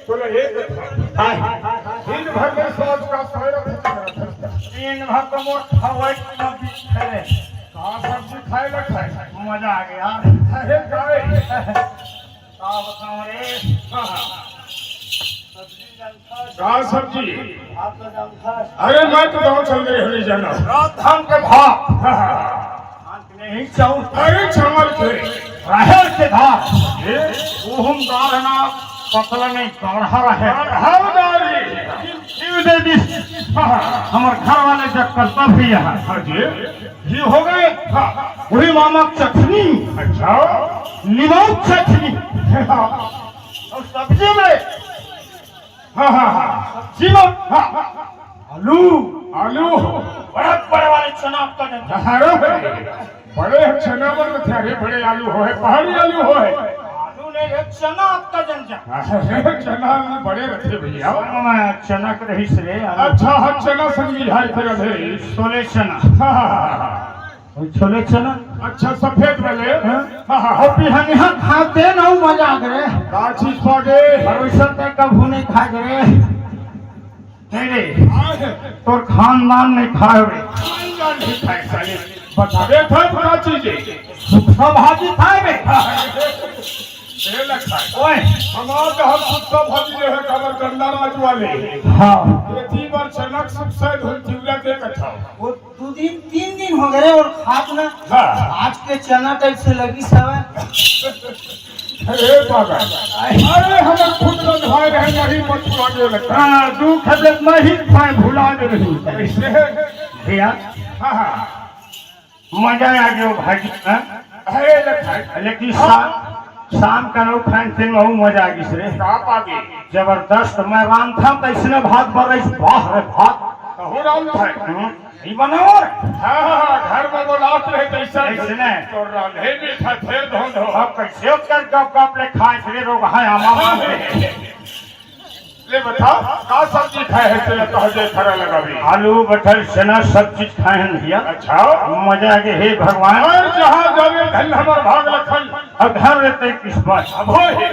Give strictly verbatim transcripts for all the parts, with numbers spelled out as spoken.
तोला एक था। दिन भर में सोच का सोए रहता था। दिन भर तो मोर खवाई में बिखरे। का सब्जी खाए ला खाए? मजा आ गया। अरे काहे? का बताऊं रे? हाँ, हाँ। सब्जी जानता है? का सब्जी? आप तो जानता है। अरे मैं तो गाँव चल रहे हूँ, नहीं जाना। रात धान के भात। हाँ, हाँ। नहीं चाउर। अरे चावल के। राहेर के दार। ये? उहुम दार है ना, पतला नहीं, गाढ़ा रहे। गाढ़ा दार है। जीव दे दिस। हाँ। हमर घर वाले जग करता भी यहाँ। हाँ जी। ये हो गए। हाँ। वही मामा चटनी। अच्छा। निमक चटनी। हाँ। और सब्जी में हाँ, हाँ, हाँ। सब्जी में, हाँ, हाँ। आलू। आलू। बड़े, बड़े वाले चना आपका जन जाए। अरे, बड़े चना बोल रहे थे, अरे, बड़े आलू हो है, पहाड़ी आलू हो है। आलू नहीं है, चना आपका जन जाए। अरे, चना बड़े रहते भैया। हाँ, मैं चना के रही से रे, आलू। अच्छा, हाँ, चना संग लिहाई फिर अधे। छोले चना। हाँ, हाँ, हाँ, हाँ। वो छोले चना। अच्छा, सफेद वाले? हाँ। हाँ, हाँ, हाँ। और बिहनिया खाते ना, वो मजा आ गए। का चीज पागे? भरोसा तक कभू नहीं खा गए। नहीं, नहीं। हाँ। तोर खानदान नहीं खाए रे। खानदान नहीं खाए, साले। बतावे था, का चीज है? सुखा भाजी खाए बे। हाँ। ए लखन। ओए। हमार तो हम सुखा भाजी जो है, कमर गंदा राज वाले। हाँ। खेती बार चनक सुख से धुन चिवड़ा के कथा। वो दू दिन, तीन दिन हो गए और खात ना। हाँ। आज के चना टाइप से लगी सवे। अरे बाबा, अरे हमर खुद रंधाए रहे, नहीं मछुआ जो लगता। हाँ, दुख है जब नहीं खाए, भुला दे रही। कैसे? भैया। हाँ, हाँ। मजा आ गयो भाजी, हाँ? अरे लखन। लेकिन हाँ। शाम, शाम का नौ खान से नौ मजा आ गई रे। का पागे? जबरदस्त। मैं रांधथंव तइसने भात बर रहिस, वाह रे भात। कहूँ रांधथंव? हम्म, ई बनाओ रे। हाँ, हाँ, हाँ, घर में बोलात रहे तइसा। तइसने। तो रांधे भी था, फिर धोन हो। अब कैसे कर गप गप ले खाए फिरे लोग, हाँ, आमा। हाँ, ले बता, का सब्जी खाए है तेरा, कह दे, खरा लगावे। आलू, बटर, चना, सब चीज खाए हैं भैया। अच्छा। मजा आ गया, हे भगवान। और जहाँ जावे धन हमार भाग लखन। और घर रहते किस्मत। अब हो हे।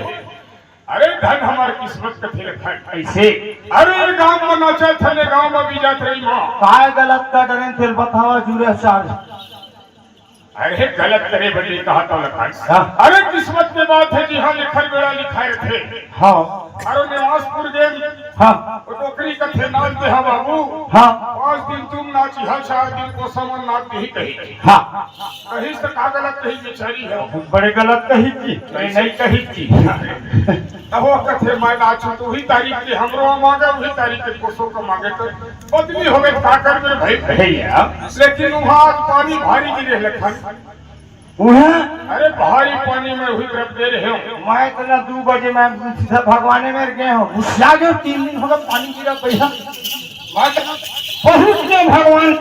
अरे धन हमार किस्मत कथे लखन। ऐसे। अरे गांव में नाचा था, ने गांव में भी जात रही माँ। काय गलत का डरेन, तेल बतावा, जुरे चार। अरे गलत करे बदे कहा तो लखन। हाँ। अरे किस्मत के बात है जी, हाँ लिखल बेड़ा लिखाए थे। हाँ। अरे निवासपुर गेल। हाँ। वो नौकरी कथे नाच दे हा बाबू। हाँ। पाँच दिन तुम नाची हा, चार दिन को समन नाच नहीं कही। हाँ। कही से का गलत कही बेचारी है। बड़े गलत कही थी, नहीं, नहीं कही थी। तब वो कथे मैं नाचू तो वही तारीख के हमरो मांगे, वही तारीख के कोसो का मांगे तो बदली हो गई, का कर मेरे भाई। भैया। लेकिन वहाँ आज पानी भारी गिरे लखन। उहे? अरे भारी पानी में हुई तरफ दे रहे हो। मैं तो ना दू बजे मैं सीधा भगवाने में गए हूँ। घुसिया गए, तीन दिन हो गए पानी गिरा पैसा। मैं तो पहुँच गए भगवान।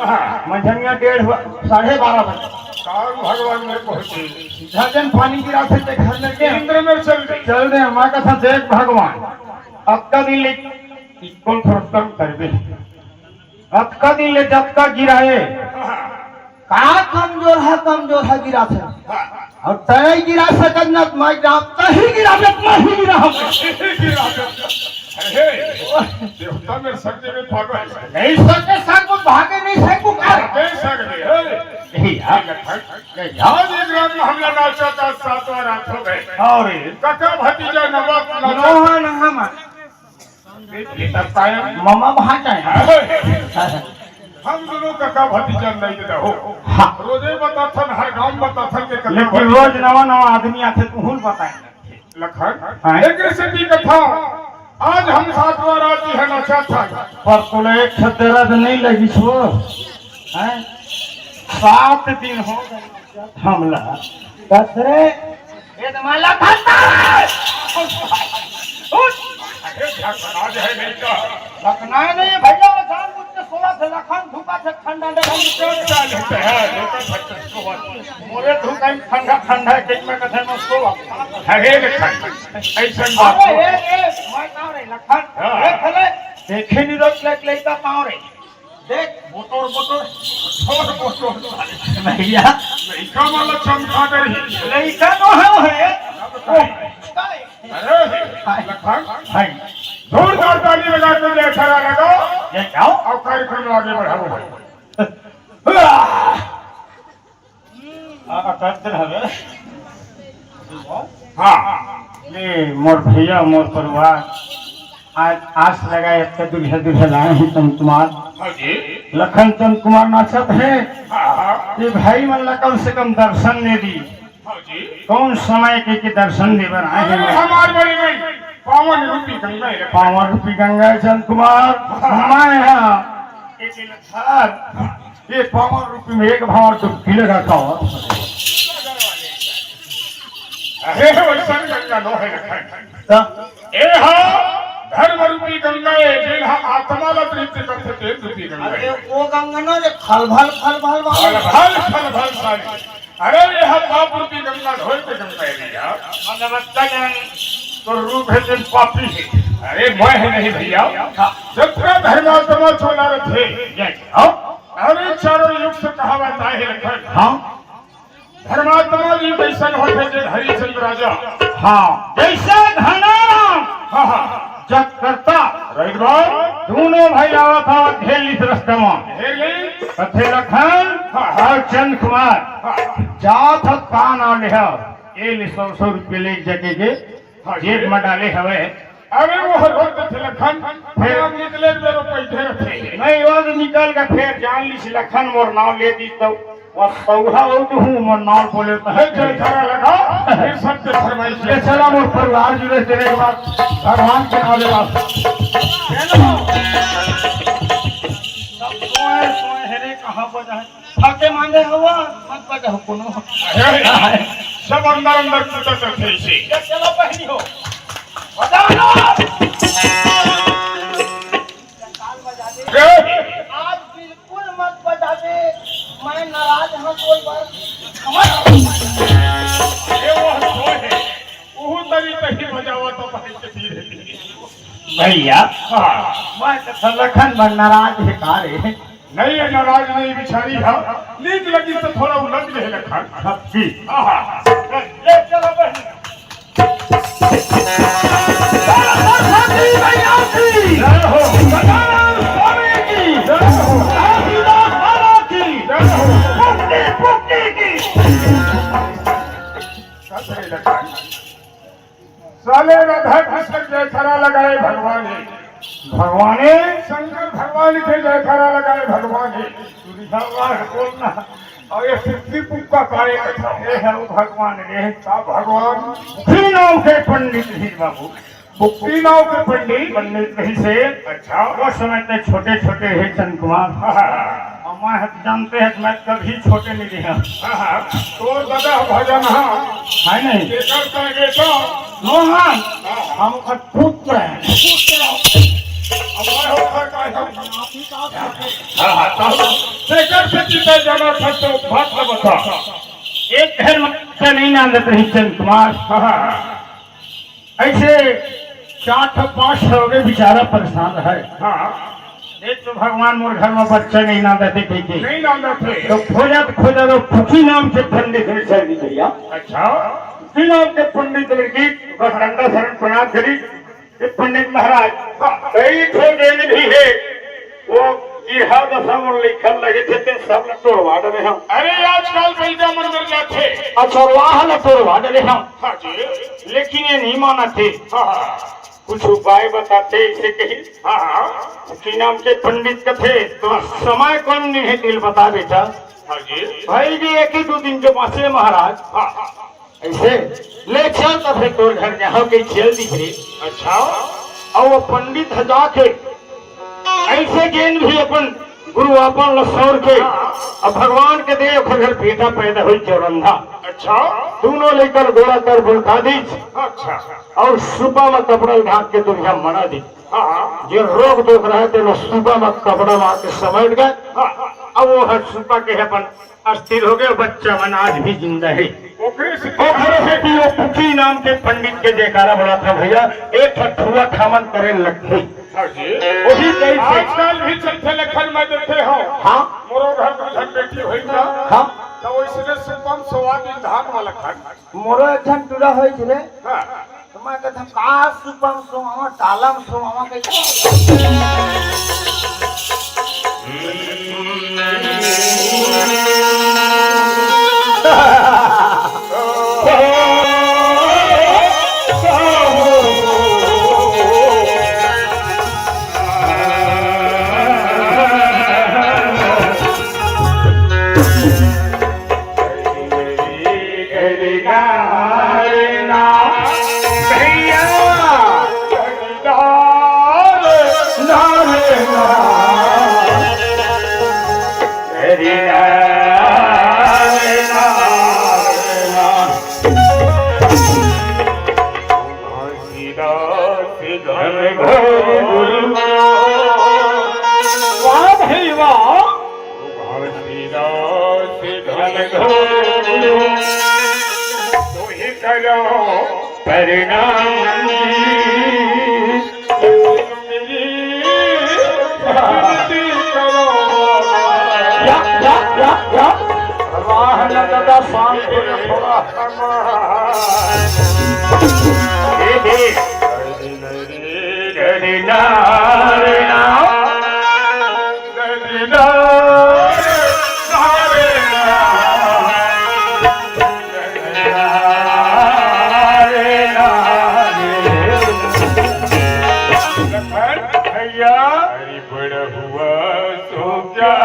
हाँ। मंझनिया डेढ़ बा-, साढ़े बारह बजे। कौन भगवान में पहुँचे? सीधा जन पानी गिरा थे ते घर में गए। इंद्र में चल गए। चल दे, मैं कहा देख भगवान, अब का दिन ले, कौन फरक करबे? अतका दिन ले जतका गिराए, का कमजोर है, कमजोर है गिरा से। और तय गिरा सकत न, मैं गिरा, तही गिरा, मैं ही गिरा। अरे, देवता मेरे सर में पागल है। नहीं सके सर को भागे नहीं सके का। भागे सर में, हे। नहीं यार। आज एक रात में हमला नाचा था, सातवां रात हो गए। और कका भतीजा नवा नाचा। नोहा नहा मा। ममा भांचा है। हम दोनों कका भतीजा नहीं देता हो। हाँ। रोजे बताथन, हर गांव बताथन के कका लेकिन भतीजा। रोज नवा नवा आदमी आथे, तुहून बताए। लखन, हाँ। एक से भी कथा, आज हम सातवां रात ही है नशा था। पर तोला एक ठो दर्द नहीं लगिस हो, हैं? सात दिन हो गए हमला। कस रे? ये तो मैं लखनता है। उठ। अरे, लखना जो है नहीं का? लखना नहीं है भैया, वो जानबूझ के सोवा थे, लखन धूपा से ठंडा ले। हम तो क्या लेते हैं, ये तो भटक सोवा। मोरे धूपा में ठंडा, ठंडा है, कि मैं कथे में सोवा। अरे लखन, अइसन बात अरे, हो। ए, ए, मैं कहाँ रे, लखन? हाँ। ए, भले, देखे नहीं रोक ले, लइका कहाँ रे? देख, बोतोर, बोतोर, बोतोर, बोतोर। भैया। लइका वाला चमका दे रही। लइका तो है, है। अरे, लखन, भाई। जोरदार ताली बजा के जयकारा लगाओ। ये क्या? और कार्यक्रम आगे बढ़ाओ भाई। आ, आ, करते रहे। हाँ। ले, मोर भैया, मोर परिवार, आज आस लगाए, इतने दुल्हे दुल्हे लाए हैं चंद कुमार। हाँ जी। लखन चंद कुमार नाचत है। हाँ, हाँ। ये भाई मन ला कम से कम दर्शन दे दी। हाँ जी। कौन समय के, के दर्शन दे बर आए अरे हैं? हमार बड़ी भाई, पावन रूपी गंगा है। पावन रूपी गंगा है चंद कुमार। हाँ। मैं यहाँ एक सर, ये पावन रूपी में एक भाव डुबकी लगा का। अरे, वैसन गंगा नो है लखन। त? ए हा धर्म रूपी गंगा है, जेन हा आत्मा ला तृप्त करथे, तेन रूपी गंगा अरे, है। वो गंगा ना, जे खल भल, खल भल वाला। खल भल, खल भल सारी। अरे, ये हा पाप रूपी गंगा, धोए के गंगा है भैया। मतलब, अच्छा, जन तो रूप है, जन पापी है। अरे, मैं है नहीं भैया। हाँ। जब का धर्मात्मा चोला रथे। जय। हाँ। अरे, चारों युग से कहावत आहे लखन। हाँ। धर्मात्मा भी वैसन होथे जे हरिश्चंद्र राजा। हाँ, जैसे घनाराम हाँ, हाँ। जग करता। राइट बात। दोनों भाई आवत आवत घेर लिस रस्ता में। घेर गई। कथे लखन हाँ। और चंद कुमार हाँ। जात हत का नाम लेहा। ए ले सौ सौ रुपये ले जगे के हाँ, जेब ये। में डाले हवे। अरे वो रोज थे लखन, फिर फिर निकले बेरो पैठे रथे। नहीं, वो तो निकल के फिर जान ली लखन मोर नाम ले दी तो। वो सौहा हो तो हूँ, मोर नाम बोले तो। हे जयकारा लगा, फिर सत्य फरमाइश ये है। चला मोर परिवार जुड़े तेरे के बाद भगवान के नाम लेवा। सब सोए, सोए है रे, कहाँ बजा है? फाके मांगे हवा, मत बजा कोनो। अरे, सब अंदर अंदर कूदत रथे इसे। ये चलो बहनी हो। बजाओ ना। आज बिल्कुल मत बजाबे, मैं नाराज हूँ तोर बर। ये वो सोए है, उहू तरी तही बजावा तो भाई के धीरे धीरे। भैया, हाँ। मैं तो लखन बर नाराज है का रे? नहीं, ये नाराज नहीं, बिचारी है। नीक लगी तो थोड़ा उलट गए लखन। सच्ची। हाँ, हाँ। ले चलो बहन। सरस्वती मैया की। जय हो। गजानन स्वामी की। जय हो। घासीदास बाबा की। जय हो। पुट्टी पुट्टी की। सच है लखन। साले राधा कृष्ण जयकारा लगाए भगवान हे। भगवान हे। शंकर भगवान के जयकारा लगाए भगवान हे। दुनिया वार बोलना। और ये सिद्धि पुक्का काय कथा। ये है वो भगवान हे। का भगवान? बुक्की नाव के पंडित ही बाबू। बुक्की नाव के पंडित? पंडित ही से। अच्छा। वो समय ते छोटे छोटे हे चंद कुमार। हाँ, हाँ, हाँ। अउ मैं ह जानते हैं कि मैं कभी छोटे नहीं रहा। हाँ, हाँ, तोर ददा भजन हा। है नहीं? एकर संगे तो मोहन, हाँ। हम ओकर पुत्र हैं। पुत्र। अब मैं ओकर का हम हाँ, हाँ, तब एकर से चिता जाना था तो बात न बता। एक घर में बच्चा नहीं नांदत रही चंद कुमार। हाँ, हाँ। ऐसे चार ठो पांच ठो हो गए, बेचारा परेशान है। हाँ। एक तो भगवान मोर घर में बच्चा नहीं नांदत हे, ठीक है। नहीं नांदत हे। तो खोजत खोजत वो फुकी नाम के पंडित मिल जाएगी भैया। अच्छा। फुकी नाम के पंडित लड़की बस डंडा शरण प्रणाम करी। ये पंडित महाराज, हाँ। कई ठो देन भी है, वो गिरहा दशा में लिखल लगे थे, ते सब ल तोड़वा डरे हम। अरे, आजकल बैदा मन मर जाथे। अच्छा, वाह ल तोड़वा डरे हम। हाँ जी। लेकिन ये नहीं मानत हे। हाँ, हाँ। कुछ उपाय बताते इसे कही। हाँ, हाँ। की नाम के पंडित कथे, तो समय कौन नहीं है, दिल बता बेटा। हाँ जी। भाई जी, एक ही दो दिन के बाँचे महाराज। हाँ, हाँ। ऐसे ले चल, तब फिर तोर घर जाओ के चल दिख रे। अच्छा। और वो पंडित ह जाके ऐसे जेन भी अपन गुरु आपन ल सौर के, हाँ। अब भगवान के दे ओकर घर बेटा पैदा होई चौरंधा। अच्छा। दोनों लेकर गोड़ा कर बुलका दीच। अच्छा। और सुपा में कपड़ा ढाक के दुनिया मना दी। हाँ। जे रोग दोख रहे थे, वो सुपा में कपड़ा मार के समेट गए। हाँ। अब वो हर सुपा के अपन अस्थिर हो गए, बच्चा मन आज भी जिंदा है। ओकरे से ओकरे से भी वो कुकी नाम के पंडित के जयकारा बोला था भैया, एक ठो ठुआ ठामन करे लगथे। हाँ जी। वही कहीं से आजकल भी चलथे लखन, मैं देखे हूँ। हाँ। मोरो घर दू झन बेटी होई ना। हाँ। तो वैसने सुपम सोवा दिन धान वाला खान। मोरो एक झन टूरा होई रे। हाँ। त मैं कहत हँव, का सुपम सोवा, टालम सोवा कहिके। वाह भाई वाह। तुही करो प्रणाम। या, या, या, या। वाह ना दादा, शांत हो जा थोड़ा। ये भी। भैया, अरे बड़ा हुआ तो क्या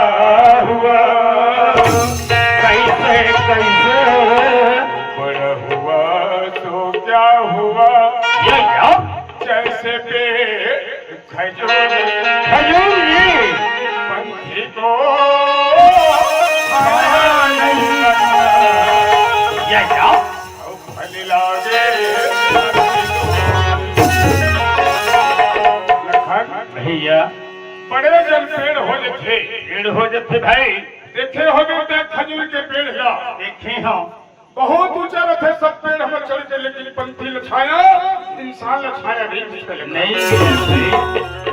हुआ, कैसे, कैसे? बड़ा हुआ तो क्या हुआ? ये क्या? जैसे पेड़ खजूर, खजूर जी। पंछी को खाया नहीं लगा। ये क्या? अब फल लागे। लखन। भैया। बड़े जन पेड़ हो जथे। पेड़ हो जथे भाई। देखे होबे ते खजूर के पेड़ ला। देखे हँव। बहुत ऊंचा रथे सब पेड़ हमर चढ़ के, लेकिन पंछी ल छाया, इंसान ल छाया नहीं मिलथे। नहीं मिलथे।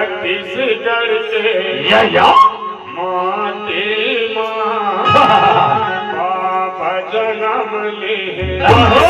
छत्तीसगढ़ के या, या। माटी मा बाबा जनम ले। आहो।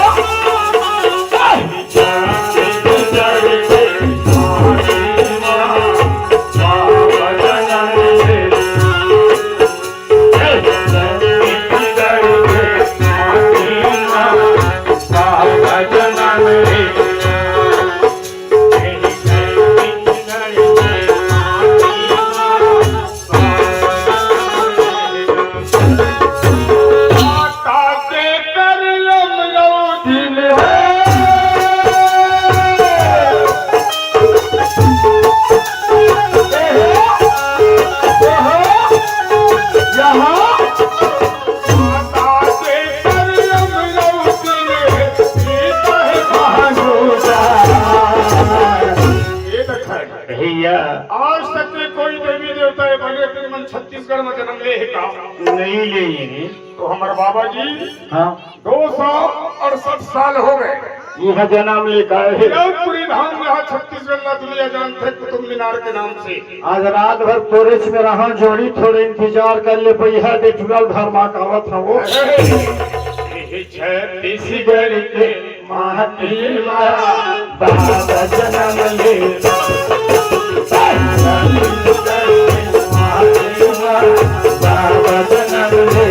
भैया। आज तक के कोई देवी देवता ये बने कि मन छत्तीसगढ़ में जन्म ले हे का? नहीं ले ये। तो हमारे बाबा जी हाँ। दो सौ अड़सठ साल हो गए। यह जन्म ले का है? जौनपुरी धाम यहाँ छत्तीसगढ़ ला दुनिया जानथे कुतुब मीनार के नाम से। आज रात भर कोरेच में रहा, जोड़ी थोड़े इंतजार कर ले, पहिया दे टुरल घर मा कावत हवो। छत्तीसगढ़ के माटी मा बाबा जनम ले। बाबा जनम ले।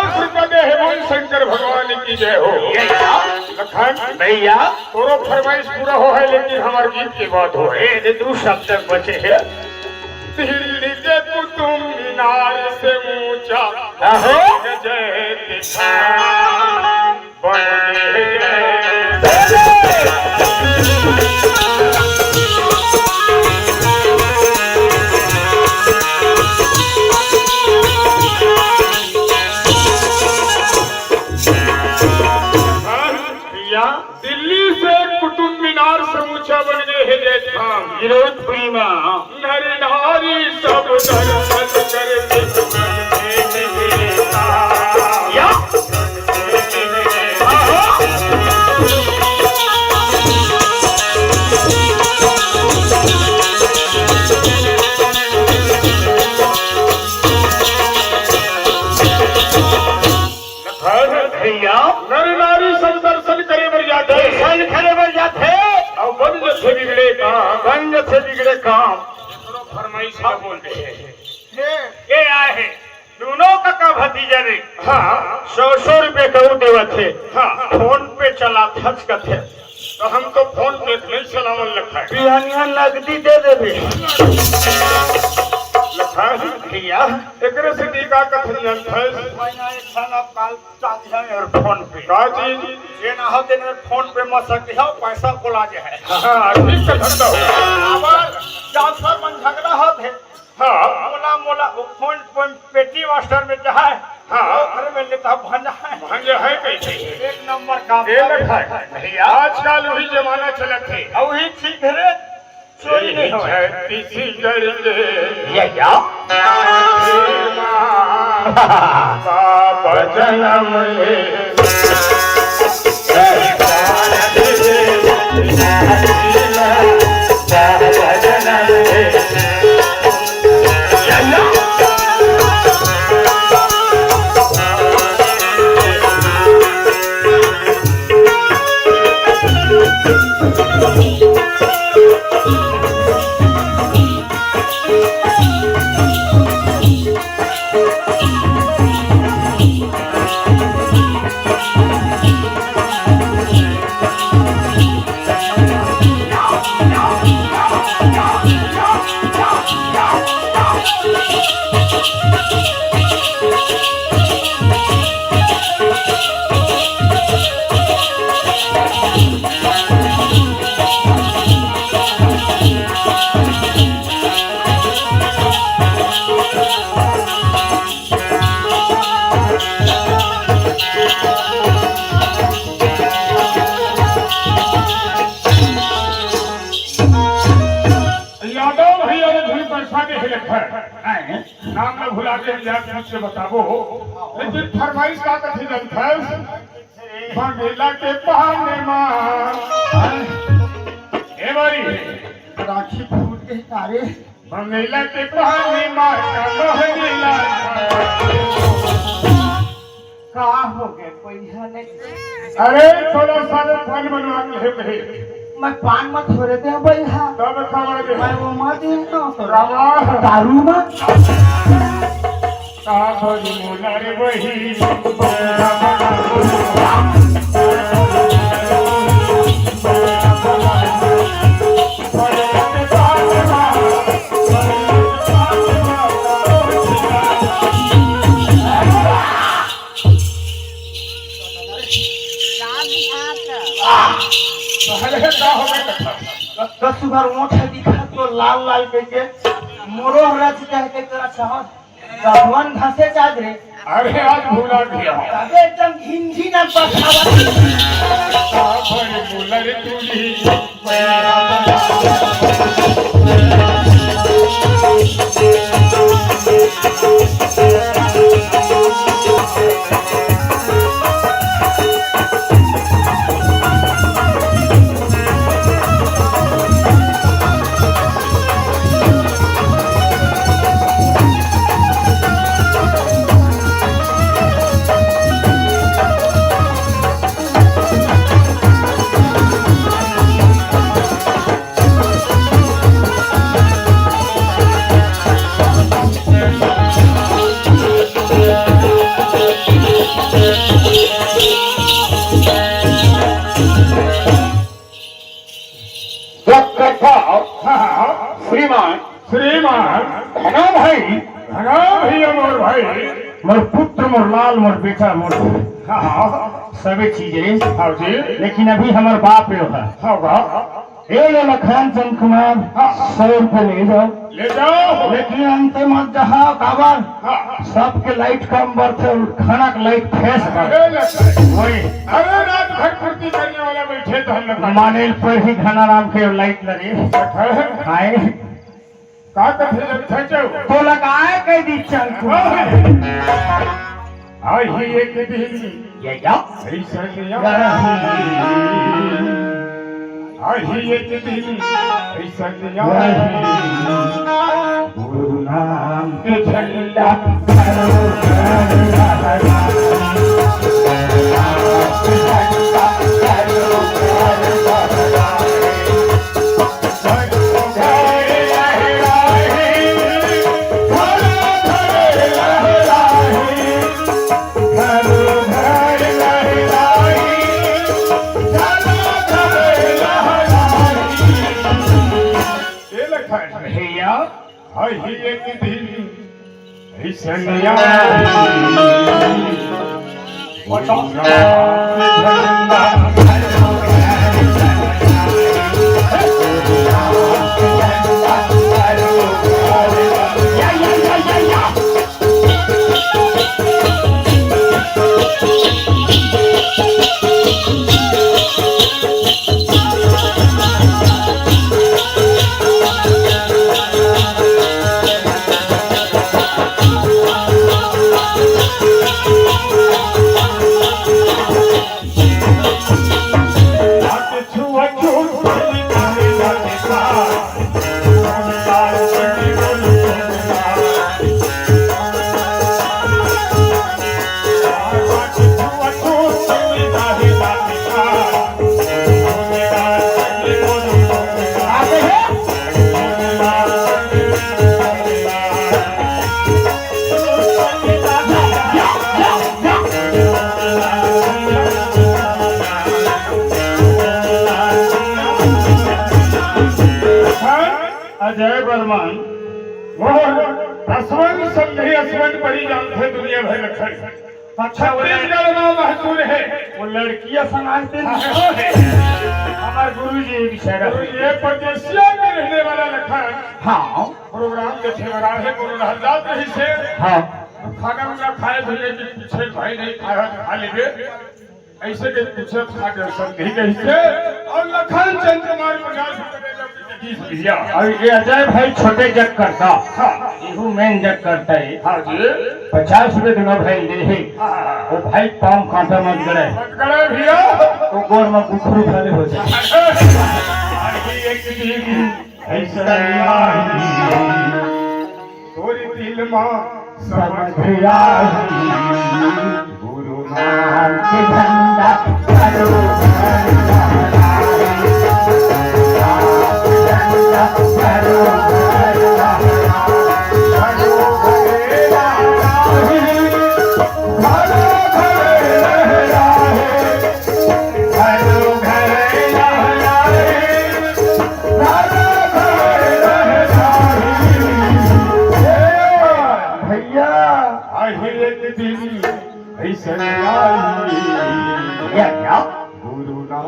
कृपा दे हे बोल शंकर भगवान की जय हो। ये क्या? लखन, भैया। तोरो फरमाइश पूरा हो है, लेकिन हमार गीत के बात हो है। ये दे दू शब्द बचे हैं। दिल्ली के कुतुब मीनार से ऊंचा आहो। जय दिखा। भैया, दिल्ली से कुतुब मीनार से ऊंचा बन गए हे जैतखाम। विनोदपुरी में। नर नारी सब दर्शन करके या। भैया। नर नारी सब दर्शन करे बर जाथे। दर्शन करे बर जाथे। अउ बन जथे बिगड़े काम। बन जथे बिगड़े काम। एकरो फरमाइश ला बोल दे। हे। ये आए हे। दोनों कका भतीजा ने। हाँ। सौ सौ रुपये कहूँ देवत हे। हाँ। फोन पे चलाथस कथे। तो हम तो फोन पे नहीं चलावन लखा है। बिहानिया नगदी दे देबे। लखा है। भैया। एकरे से दी का कथन जानत है? भैया, एक साल आप काल चांदी है और फोन पे। का चीज? ये ना हो तेने फोन पे मत सकती हो, पैसा बोला जे है। हाँ, ठीक से धंधा हो। अब जाफर मन झगड़ा होत है। हाँ। मोला, मोला, वो फोन, फोन पेटी मास्टर में जाए। हाँ। वो घर में लेता भंजा है। भंजा है कैसे? एक नंबर काम। ए लखा है। भैया। आजकल वही जमाना चलत है। अब वही ठीक है रे। चोरी नहीं होय। छत्तीसगढ़ के ये क्या? बाप जनम ले। यादव भैया ने भी पैसा के हेल्प है। नाम न भुला के हम याद पूछ के बताबो, लेकिन फरमाइश का कथी जनथस? बंगला के बहाने माँ। ए भाई। राखी फूट के तारे। बंगला के बहाने माँ का बहनेला। का हो गए, पैसा नहीं? अरे, थोड़ा सा तो पान बनवा के ले भाई। मैं पान मत हो रहे थे भाई, हाँ। तब खावा दे। मैं वो मत ही ना तो रावा। दारू मत। का बोली मोला रे वही। अरे, का हो गया? कस सुगर ओठ है दिखा तो लाल लाल करके मोरो हमरा जी कह के तोरा चाहत। भगवान घासे चाद रे। अरे, आज भुला गया। अबे एकदम घिन घिन अब बखावत। का भरे बोला रे तू ही। जब कथा हाँ, हाँ। श्रीमान श्रीमान घना भाई, घना भैया मोर भाई, मोर पुत्र, मोर लाल, मोर बेटा, मोर हाँ, हाँ। सबे चीज हे। हाँ जी। लेकिन अभी हमर बाप यो हे। हाँ, बाप। ए लो लखन चंद कुमार, हाँ। सौ रुपये ले जाओ। ले जाओ। लेकिन अंते मत जहा काबर हाँ। सबके लाइट कम बरथे, खाना के लाइट फेस बर। अरे लखन। वही। अरे रात भर फुर्ती करने वाला बैठे तो हम लोग। माने पर ही घना राम के लाइट लगे। लखन। हाय। का कथे लखन चौ? तो लगाए कह दी चल तू। अरे। आही एक दिन ये क्या? ऐसा नहीं। आही एक दिन ऐसा नहीं। गुरु नाम के झंडा ए लखन। भैया। हई एक दिन ऐसन आई। बताओ। अजय बर्मन, वो दसवन संधि असवन परी जानथे दुनिया भर लखन। अच्छा, वो लड़- छत्तीसगढ़ में मशहूर हे। वो लड़कियां समाज दिन हाँ, हाँ। हमारे गुरु जी बेचारा। गुरु जी, ये परदेसिया में रहने वाला लखन। हाँ। प्रोग्राम देखे वाला हे, गुरु रहल जात रही से। हाँ। खाना उना खाए भले कि पीछे भाई नहीं खाया, खा लेबे। ऐसे के पीछे खा के संधि कही से। और लखन चंद कुमार पचास रुपए दे दो, जगदीश भैया। और ये अजय भाई छोटे जग करता। हाँ। इहू मेन जग करता है। हाँ जी। पचास रुपए दोनों भाई ले हे। हाँ। वो भाई पाँव कांटा मत गड़े। मत गड़े भैया। वो गोड़ में गुखरू भले हो जाए। अरे, एक दिन ऐसा नहीं। तोरी दिल मा समझ आई। गुरु नाम के झंडा करो, झंडा करो, झंडा करो। भैया, आही एक दिन ऐसन आई। या, या। गुरु नाम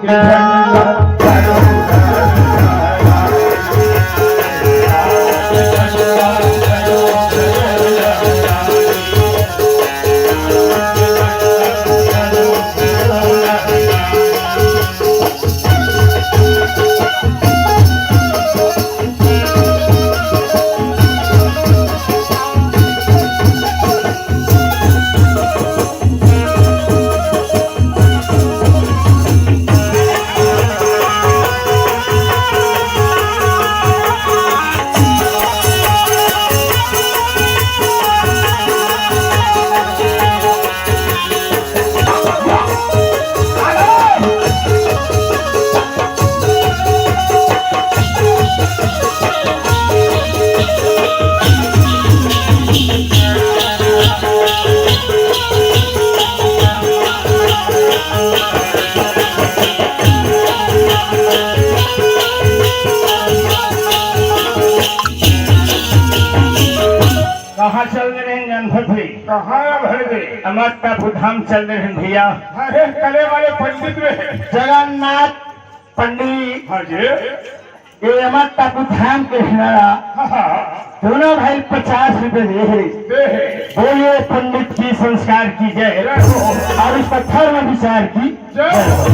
के झंडा चल रहे हैं जानत हस? कहाँ है भर दे? अमर टापू धाम चल रहे हैं भैया। अरे, कले वाले पंडित में। जगन्नाथ पंडित। हाँ जी। ये अमर टापू धाम के रहने वाला हाँ, हाँ। दोनों भाई पचास रुपए दे हैं। दे हैं। बोलिए पंडित की संस्कार की जय। जय हो। और उसका धर्म विचार की जय हो।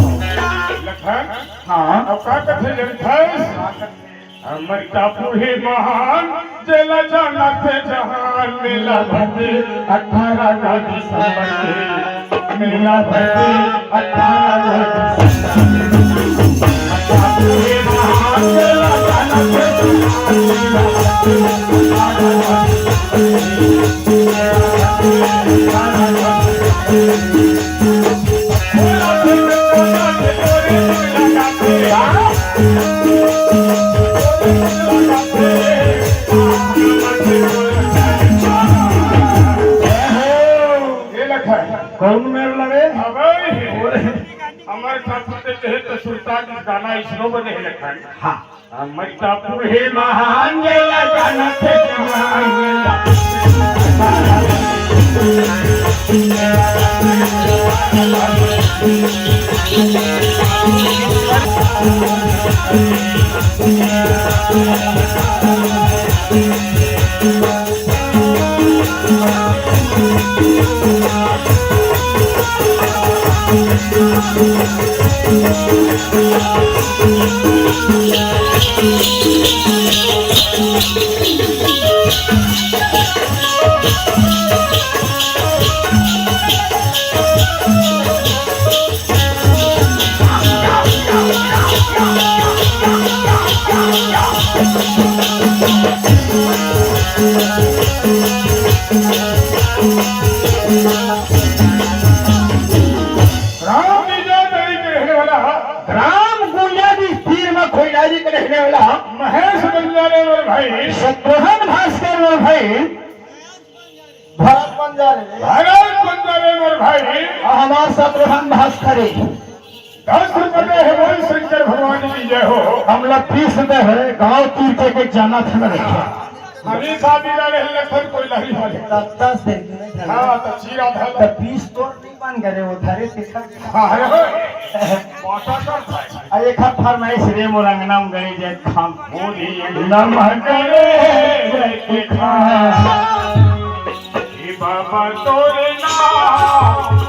लखन। हाँ। अब का कथे जनथस? अमर टापू हे महान, जेला जानथे जहान, मेला भरथे अठारह दिसंबर के, मेला भरथे अठारह दिसंबर के। अमर टापू हे महान, जेला जानथे जहान, मेला भरथे अठारह दिसंबर के, मेला भरथे अठारह दिसंबर के। ए लखन। कौन मेर लगे? अबे, अमर ठाकुर के कहे तो सुल्तान गाना इसरो बने है लखन। हाँ। अमर टापू हे महान, जेला जानथे जहान। राम विजय तरी के रहने वाला है। ग्राम गुंजारी तीर में खोइलारी के रहने वाला है। महेश बंजारे मोर भाई। शत्रुघ्न भास्कर मोर भाई। भरत बंजारे। भरत बंजारे मोर भाई। और हमार शत्रुघ्न भास्कर। दस रुपये है बोल शंकर भगवान की जय हो। हम लोग तीस रुपये है, गांव तीर के, के जाना था ना रखे। अभी शादी ना रहे लखन कोई नहीं वाले। तब दस दिन की नहीं था। हाँ, तो चीरा था। तो बीस तो नहीं बन गए वो धरे थे। हाँ, अरे, बाटा कर भाई। आ, एक हाथ फरमाइश रे मोर अंगना में गए जय खाम। मोदी नमः करे जय खाम। हे बाबा तोरे नाम।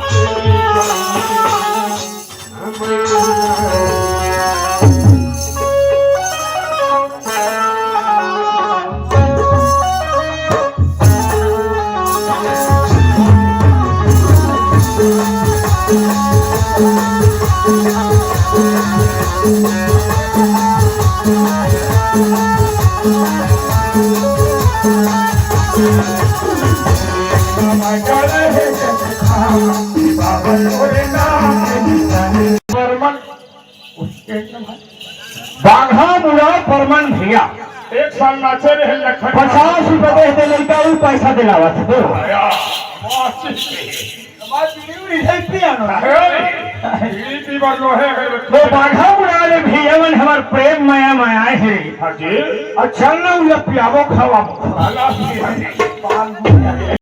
परमन, बाघा मुड़ा परमन भैया। एक साल नाचे रहे लखन। पचास रुपए दे दे लइका, ऊ पैसा दिलावत दो। आया, बात चीज नहीं है। हमार बीड़ी उड़ी नहीं पिया ना। अरे, बीड़ी पीबर लोहे अगरबत्ती। वो बाघा मुड़ा ले भैया मन हमार प्रेम माया माया है। हाँ जी। और चल ना उन्हें पियावो खवावो। भला भी है।